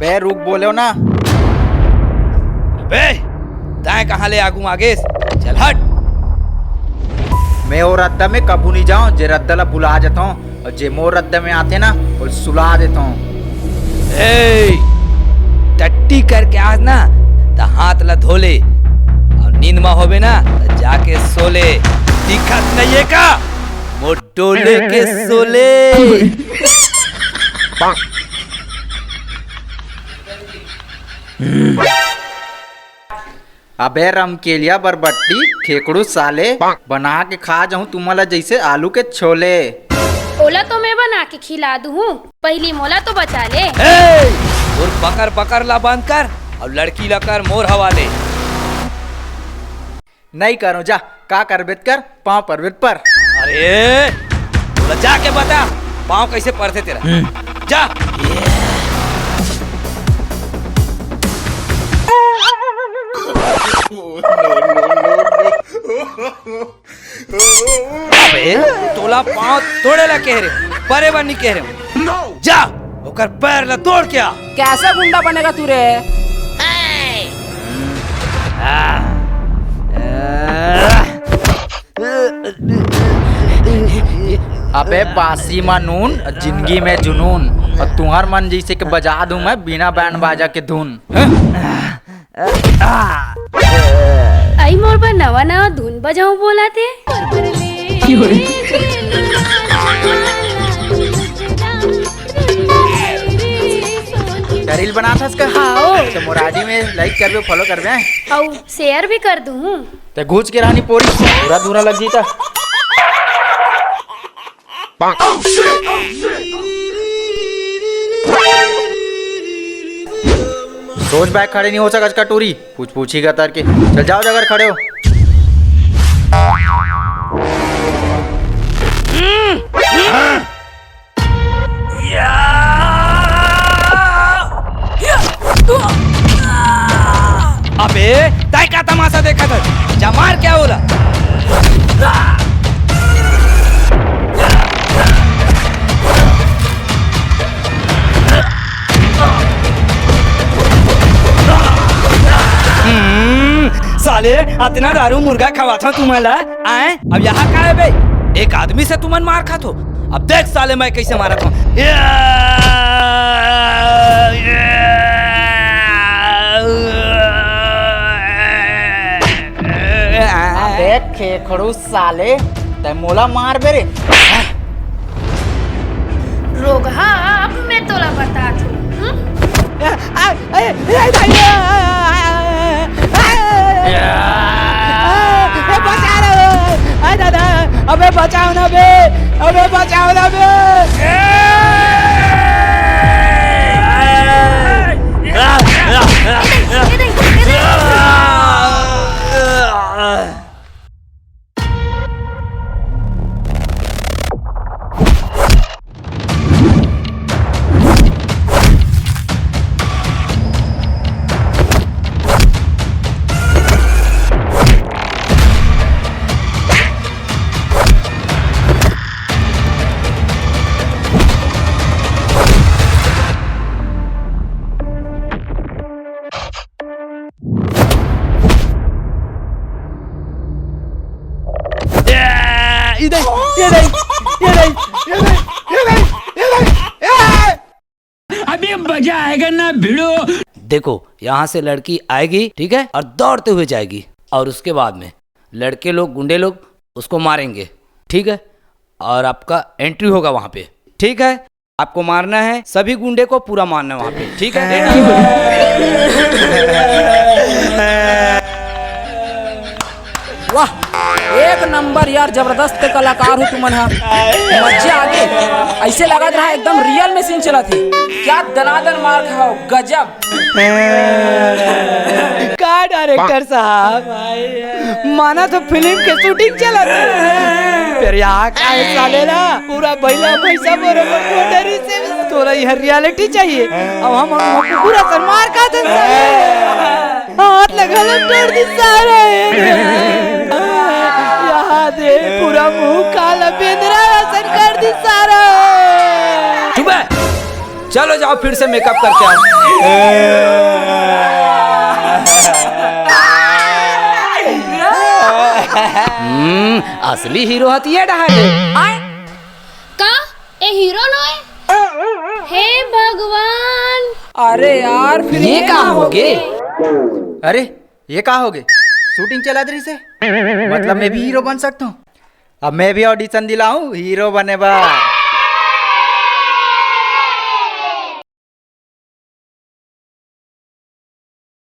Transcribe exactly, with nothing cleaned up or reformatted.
ए, रुक बोलेव ना। बे, तैं कहाँ ले आगू मागेस? चल हट। मैं वो रद्दा में कभू नहीं जाऊं, जे रद्दा ला बुला जाता हूँ, और जे मोर रद्दा में आथे ना, वो सुला देता हूँ। ए, टट्टी करके आज ना, त हाथ ला धो ले, और नींद मा होबे ना, त जाके सो ले। दिखत नहीं है का? मोटोले के सोले। अबे रमकेलिया बरबट्टी खेकड़ू साले, बना के खा जाऊं तुमन ला जैसे आलू के छोले। ओला तो मैं बना के खिला दूं, पहली मोला तो बचा ले। ए, तोर बकर बकर ला बंद कर और लड़की ला कर मोर हवाले। नहीं करो जा, का करबे त कर, पाँव परबे त पर। अरे, बोला जाके बता, पाँव कैसे परथे तेरा? हम्म। जा। अबे, तोला पाँव तोड़े ला कह रहे, परे बर नहीं कह रहे। जा, ओकर पैर ला तोड़ के आ। कैसा गुंडा बनेगा तू रे? अबे बासी मा नून, जिंदगी में जुनून, और तुहर मन जैसे के बजा दूं मैं बिना बैंड बाजा के धुन। अई मोर बर नवा नवा धुन बजाऊं बोला थे। रील बनात हस का? हाँ। तो मोर आईडी में लाइक करबे, फॉलो करबे। अउ शेयर भी कर दूं। ते घुच के रानी पोरी, पूरा धुरा लग जीता। सोच बैग खड़े नहीं हो सकत का टूरी, पूछ पूछी का तर के। चल जाओ, जगह खड़े हो। अबे, तै का तमाशा देखत हस? जा मार क्या होला? हम्म, साले, अतना दारू मुर्गा खवाथंव तुमन ला, आय? अब यहाँ का है बे? एक आदमी से तुमन मार खाथो। अब देख साले, मैं कैसे मारत हूँ। अबे खेखड़ू साले, तै मोला मारबे रे। रोगहा, अब मैं तोला बतात हूँ, हम्म? ए, ए, ए, ए, ए, ए, ए, बचा रे, ए दादा, अबे बचाओ ना बे, अबे बचाओ ना बे। ये नहीं, ये नहीं, ये नहीं, ये नहीं, ये नहीं, ये नहीं, ये नहीं। अभी मजा आएगा ना भिड़ो। देखो, यहाँ से लड़की आएगी, ठीक है, और दौड़ते हुए जाएगी, और उसके बाद में लड़के लोग, गुंडे लोग उसको मारेंगे, ठीक है, और आपका एंट्री होगा वहाँ पे, ठीक है। आपको मारना है, सभी गुंडे को पूरा मारना है वहाँ पे, ठीक है। वाह, एक नंबर यार, जबरदस्त कलाकार हो तुमन हा। मजा आ गे। ऐसे लगत रहा एकदम रियल में सीन चलत हे। क्या दनादन मार खाओ, गजब। का डायरेक्टर साहब, माना तो फिल्म के शूटिंग चलत हे। फिर यहाँ का है साले ना, पूरा बैला भैंसा बोरे पर कोटरी से तोला यह रियलिटी चाहिए। अब हम, हम पूरा सनमार का दन साले। हाथ लगा लो, कर दी सारे। यहाँ दे, पूरा मुंह काला बेंदरा असन कर दी सारा। चुप है। चलो जाओ, फिर से मेकअप करके आओ। हम्म, असली हीरो हती ये डहा के। आय। का? ए हीरो नोय? हे भगवान। अरे यार, फिर ये का होगे? अरे, ये का होगे? शूटिंग चलत रहिसे, मतलब मैं भी हीरो बन सकता हूँ। अब मैं भी ऑडिशन दिलाऊं हीरो बने बर।